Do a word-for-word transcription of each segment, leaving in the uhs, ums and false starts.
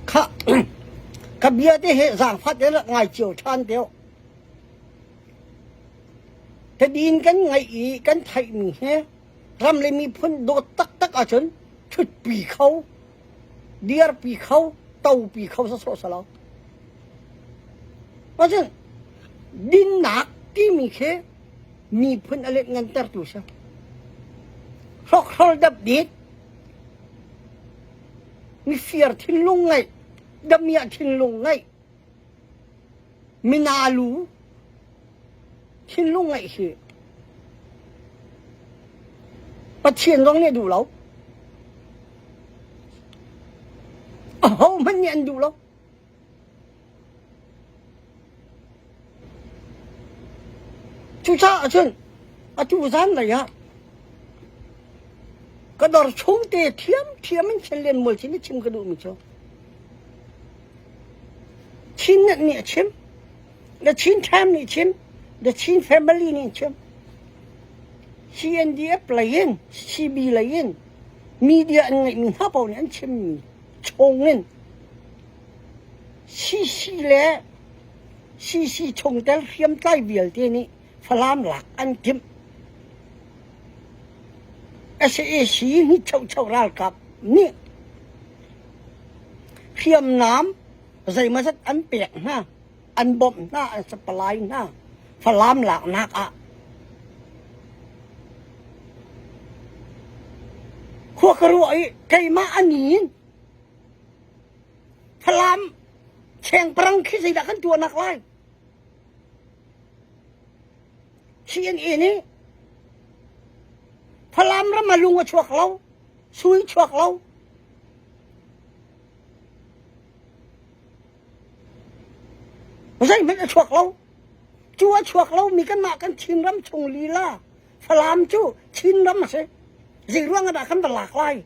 Kha, ka biate he zangfahte rak ngai cio ṭhan te uh. Tadin kan ngaih i kan theihmi he ram le miphun dawt taktak ahcun ṭhutpi kho, dirpi kho, topi kho sawsawh si lo. Ahcun dinnak timi khi miphun a let ngantertu si. Hrawkhrol dap dit, mifiar thinlung ngaih, damiah thinlung ngaih, minalu thinlung ngaih hi. Pathian zong nih duh lo. Ahohmanh nih an duh lo. Cucaah cun atu zan lei ah ka dor chungte thiamthiam in Chin Lian Mual Chin nih chim ka duhmi cu Chin Net nih a chim, The Chin Times nih chim, The Chin Family nih chim, C N D F lei in, C B lei in, media an ngeihmi hna paoh nih an chimmi chungin C C le C C chungtel hriamtlai vialte nih Falam lak an timh. S A C hnih chochoh ralkap nih hriamnam zeimawzat an pek hna, an bawmh hna, an sapalai hna, Falam laknak ah. Khua ka ruah i keimah a ni in Falam chengparang khi zeidah kan tuahnak lai? C N A nih Falam ram a lung a chuak lo, sui chuak lo, zeihmanh a chuak lo. Cu a chuak lomi kanmah kan Chinram chung lila Falam cu Chinram a si. Zeiruangah dah kan va lak lai?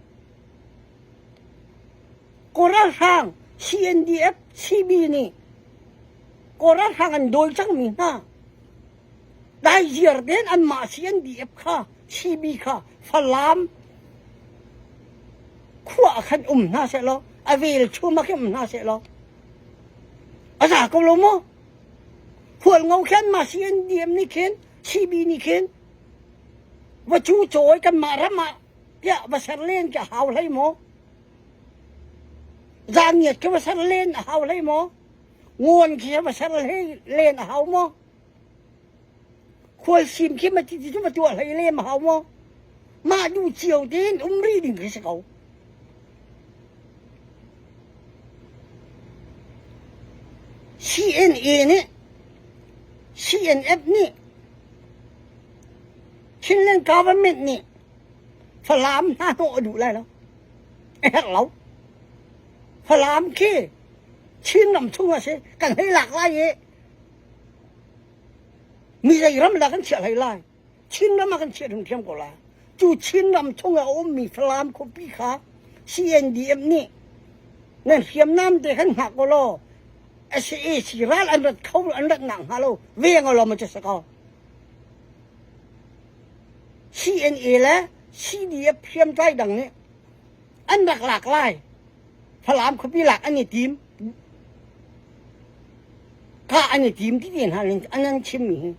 Kawl ralhrang, C N D F, C B nih Kawl ralhrang an dawi cangmi hna. Daiziar tein anmah C N D F kha, C B kha Falam khua ah khan um hna sehlaw, a vel chum ah khin um hna sehlaw, a za ko lo maw? Hualngo khi anmah C N D F nih khin, C B nih khin va cu cawi kanmah ram ah tiah va ser len khi a hau hlei maw? Zangiat khi va ser len a hau hlei maw? Nguan khi va ser hlei len a hau maw? Khualsim khi ma titi cu va tuah hlei le ma hau maw? Mah duh cio tein um rih ding khi si ko. C N A nih, C N F nih, Chinland Government nih Falam hna hnawh a duh lai lo. A herh lo. Falam khi Chinram chung a si, kan hei lak lai i mi zeiram dah kan chiah hlei lai. Chinram ah kan chiah hrimhrim ko lai. Cu Chinram chung a ummi Falam khuapi kha C N D F nih nan hriamnam te kan hngah ko law, S A C ral an rat kho, an rat nak hnga lo, veng aw law, ma cu si ko. C N A le C D F hriamtlai dang nih an rak lak lai. Falam khuapi lak an i tim. Ka an i tim ti tiah hna nih an, an chimmi hi.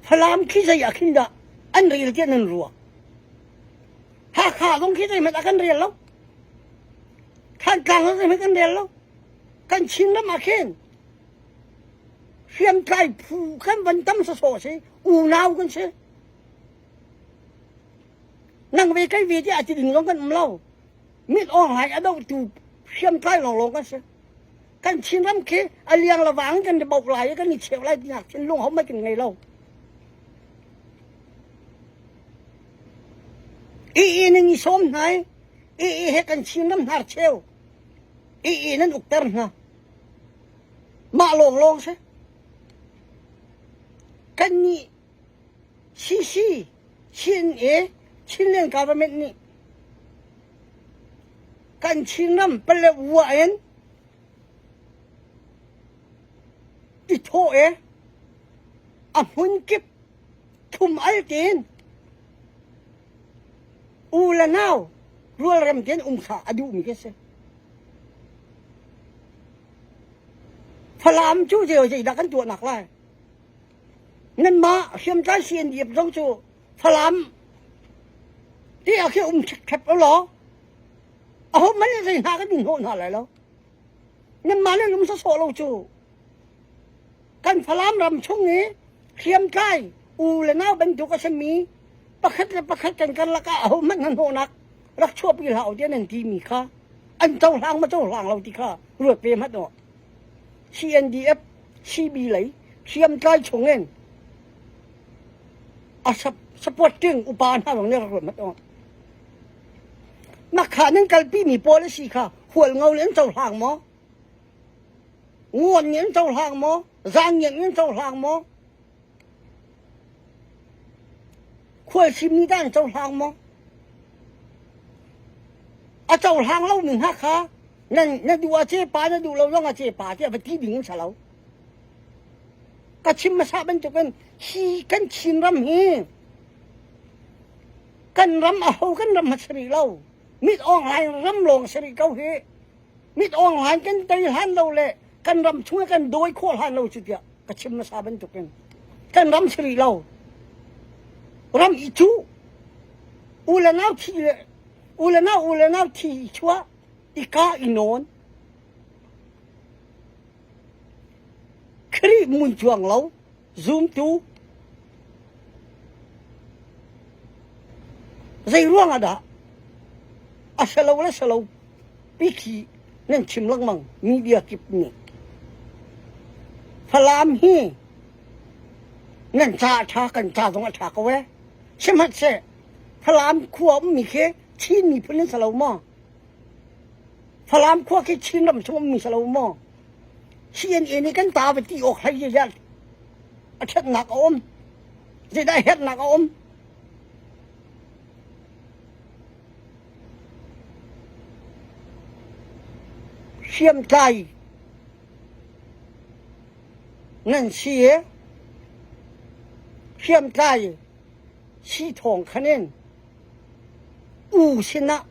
Falam khi zei ah khin dah an rel tiah nan ruah? Hakha zong khi zeihmanh a kan rel lo. Thantlang zong zeihmanh kan rel lo. Kan Chinram ah khin hriamtlai phu kan van tam sawsawh si, unau kan si. Nang ve kei ve tiah a ti ding zong kan um lo. Mit awnglai a dohtu hriamtlai lawnglawng kan si. Kan Chinram khi a liang le vang kan i bauh lai i kan i cheu lai tinak thinlung hohmanh kan ngei lo. I, i ning i sawm hna i, i, i he kan Chinram hnar cheu i, i nan ukter hna. Mah lawnglawng si. Kannih C C, C N A, Chinland Government nih kan Chinram pale uah in ti thawh e, a hmun kip thum al tein u le nau rualrem te'n um kha a duh mi khi a si. Falam cu zei zei dah kan tuah nak lai. Nanmah hriamtlai C N D F zong cu Falam te a khi um ṭhepṭhep lo law, ahohmanh nih zei hna kan in hnawh hna lai lo. Nanmah nih lung sawsawh lo cu. Kan Falam ram chung i hriamtlai u le nau bantuk a simi pakhat le pakhat kan karlak ah ahohmanh hnahnawhnak rak chuahpi hlah u tiah nan timi kha an cohlang maw cohlang lo ti kha ruat ve hmanh aw. C N D F, C B lei hriamtlai chungin a sap-, supporting upa hna zong nih rak ruat hmanh aw. Mah kha nan kalpimi pawl a si kha Hualngo nih an cohlang maw? Ngawn nih an cohlang maw? Zang nih an cohlang maw? Khualsim nih dah an cohlang maw? A cohlang lomi hna kha nan, na duh a cepa, na duh lo zong a cepa tiah va ti ding in si lo. Ka chim hmasa bantukin hi kan Chin ram hi kan ram aho kan ram a si rih lo. Mit awng lai ram lawng a si rih ko hi. Mit awng hlan kan tei hlan lo le kan ram chungah kan dawi khawh hlan lo cu tiah ka chim hmasa bantukin kan ram si rih lo. Ram i cuh, u le nau thi le, u le nau, u le nau thi i chuah, i ka i nawn. Khrih mun cuang lo zumtu zei ruangah dah a si lo le si lo pi khi nan chim lengmang media kip nih. Falam hi nan ca a ṭha, kan ca zong a ṭha ko e. Sihmanhseh Falam khua ummi khi Chin miphun nan si lo maw? Falam khua khi Chin ram chung ummi si lo maw? C N A nih kan ta va ti awk hlei zeizat a ṭhatnak a um, zeidah herhnak a um? Hriamtlai nan si e, hriamtlai si thawng khan in u sinah,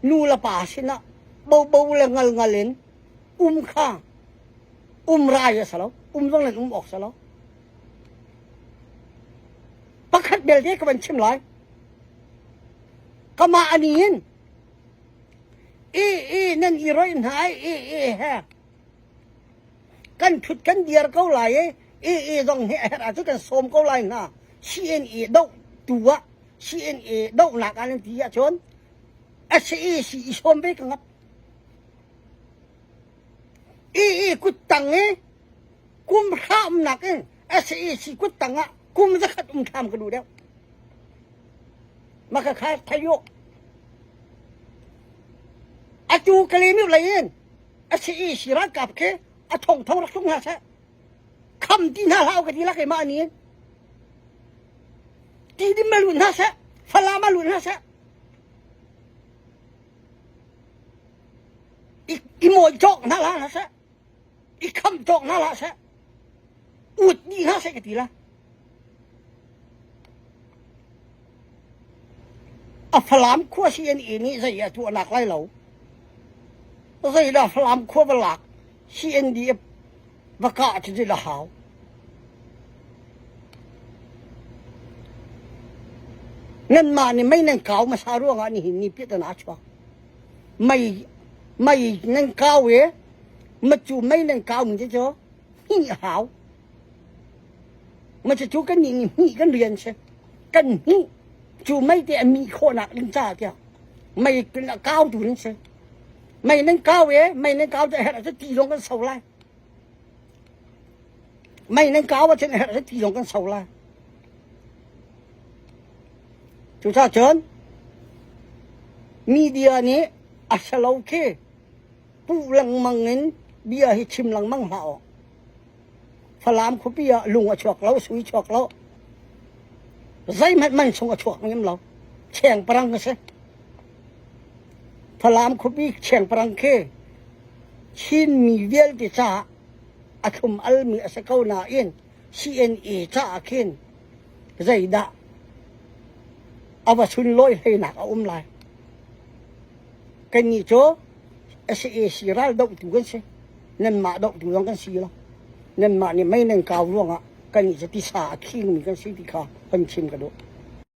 nu le pa sinah bobo le ngalngal in um kha, um rai a si lo, um zong nan um awk si lo. Pakhat belte ka van chim lai. Ka mah a ni in, e, e, nan i roih hna i, e, e, he. Kan thut kan diar ko lai e, e, e zong he a herh ah cu kan sawm ko lai hna. C N A doh tu ah, C N A dohnak ah nan ti ahcun S A C i sawm ve ka ngap. E, e, kuttang e, kum hra umnak in S A C kuttang ah kum zakhat um thlam ka duh deuh. Mah kha kha thai awk. Atu Kalemyo lei in S A C ralkap khi a thongtho rak tlung hna seh. Kham ti hna hlah u ka ti la keimah nih. Tidim a lut hna seh. Falam a lut hna seh. I, i mawi cawk hna hlah hna seh. I kham cawk hna hlah seh. Ut dih hna seh ka ti la. A Falam khua C N A nih zei a tuahnak lai lo. Zeidah Falam khua va lak, C N D F va kah cu zeidah hau? Nanmah nih mei nan kau hmasa ruangah nihin ni piat an aa chuak. Mei, mei nan kau e, macu mei nan kau mi cu hnih a hau. Macu cu kan nih nih hnih kan rian si. Kan hnih cu mei te a mih khawhnak ding ca tiah mei kan a kau tu ding si. Mei nan kau e, mei nan kau te a herh cu ti zong kan so lai. Mei nan kau ahcun a herh cu ti zong kan so lai. Cucaah cun media nih a si lo khi puh lengmang in bia hi chim lengmang hlah awk. Falam khuapi ah lung a chuak lo, sui chuak lo. Zeihmanh man sung a chuak ngim lo. Cheng parang a si. Falam khuapi cheng parang khi Chinmi vialte caah a thlum almi a si ko nain C N A caah khin zeidah a va sunlawi hleinak a um lai? Kannih cu SAC raldohtu kan si. Nanmah dohtu zong kan si lo. Nanmah nih mei nan kau ruangah kannih cu tisa a khingmi kan si ti kha hon chim ka duh.